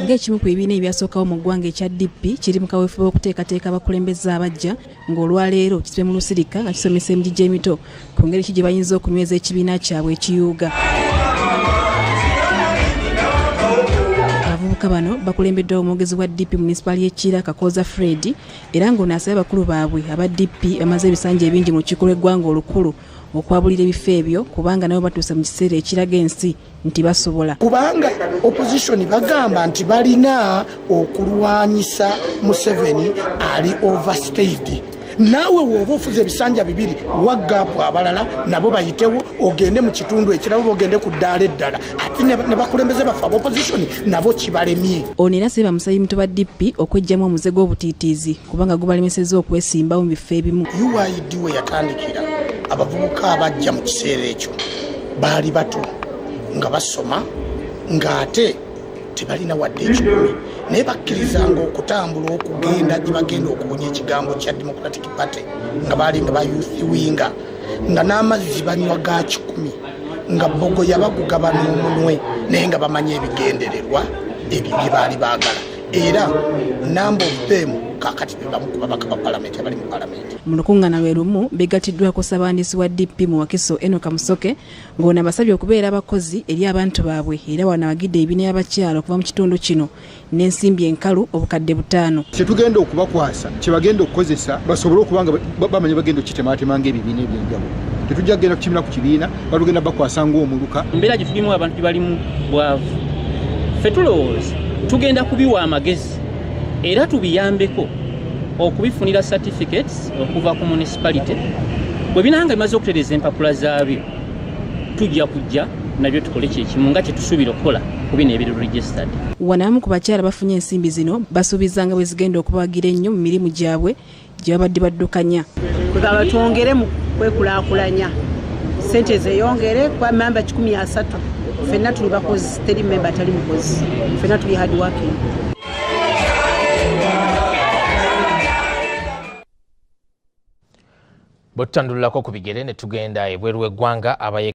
Ng'ekimu ku bibiina ebyasookawo mu ggwanga ekya DP kiri mu kaweefube w'okuteekateeka abakulembeze abaggya, ng'olwaleero kitube mu lusirika nga kisomesa emigigi emito ku ngeri ki gye bayinza okunyweza ekibiina kyabwe ekiyuuga. Abavubuka bano bakulembeddwa omwogezi wa DP munisipaali y'e Kira, Kakooza Fred, era ng'ono asabye abakulu baabwe aba DP bamaze ebisanja ebingi mu lukiiko lw'eggwanga olukulu okwabulira ebifo ebyo, kubanga nabo batuuse mu kiseera ekiraga ensi nti basobola. Kubanga opposition bagamba nti balina okulwanyisa Museveni ali overstayed. Naawe w'oba ofuze ebisanja bibiri, wa gaapu abalala nabo bayitewo, ogende mu kitundu ekirala oba ogende ku ddaala eddala. Ate ne bakulembeze baffe aba opposition nabo kibalemye. Ono era asabye bamusaayi muto ba DP okweggyamu omuze gw'obutiitiizi kubanga gubalemesezza okwesimbawo mu bifo ebimu. UYD we yatandikira, abavubuka abajja mu kiseera ekyo baali bato nga basoma ng'ate tebalina wadde ekikumi, naye bakkirizanga okutambula okugenda gye bagenda okubunya ekigambo kya Democratic Party, nga baali nga ba youth winger, nga n'amazzi banywa ga kikumi, nga bogo yabagugaba n'omunwe, naye nga bamanyi ebigendererwa ebyo bye baali baagala. Era number of them kaakati be bamu ku babaka ba palamenti abali mu palamenti. Mu lukuŋŋaana lwe lumu beegattiddwako ssabawandiisi wa DP mu Wakiso Enock Musoke, ng'ono abasabye okubeera abakozi eri abantu baabwe, era wano awagidde ebibiina by'abakyala okuva mu kitundu kino n'ensimbi enkalu 5,000. Kye tugenda okubakwasa kye bagenda okukozesa basobole okuba nga bamanya bagenda okukitemaatema ng'ebibiina eby'enjawulo. Tetujja kugenda kukimira ku kibiina, batugenda bakwasa ng'omuluka. Embeera gye tulimu abantu gye balimu bwavu, ffe tulowooza tugenda kubiwa amagezi era tubiyambeko okubifunira certificates okuva ku municipality. Bwe binanga bimaze okutereeza empapula zaabyo, tujja kujja nabyo tukole kyekimu nga kye tusuubira okukola ku bino ebiri registered. Wano abamu ku bakyala bafunye ensimbi zino basuubiza nga bwe zigenda okubawagira ennyo mu mirimu gyabwe gye babadde baddukanya. Kwegamba twongere mu kwekulaakulanya, ssente zeeyongere kuba memba 130, ffenna tuli bakozi, teri memba atali mukozi, ffenna tuli hard working. Bwe tutandululako ku bigere ne tugenda ebweru w'eggwanga abaye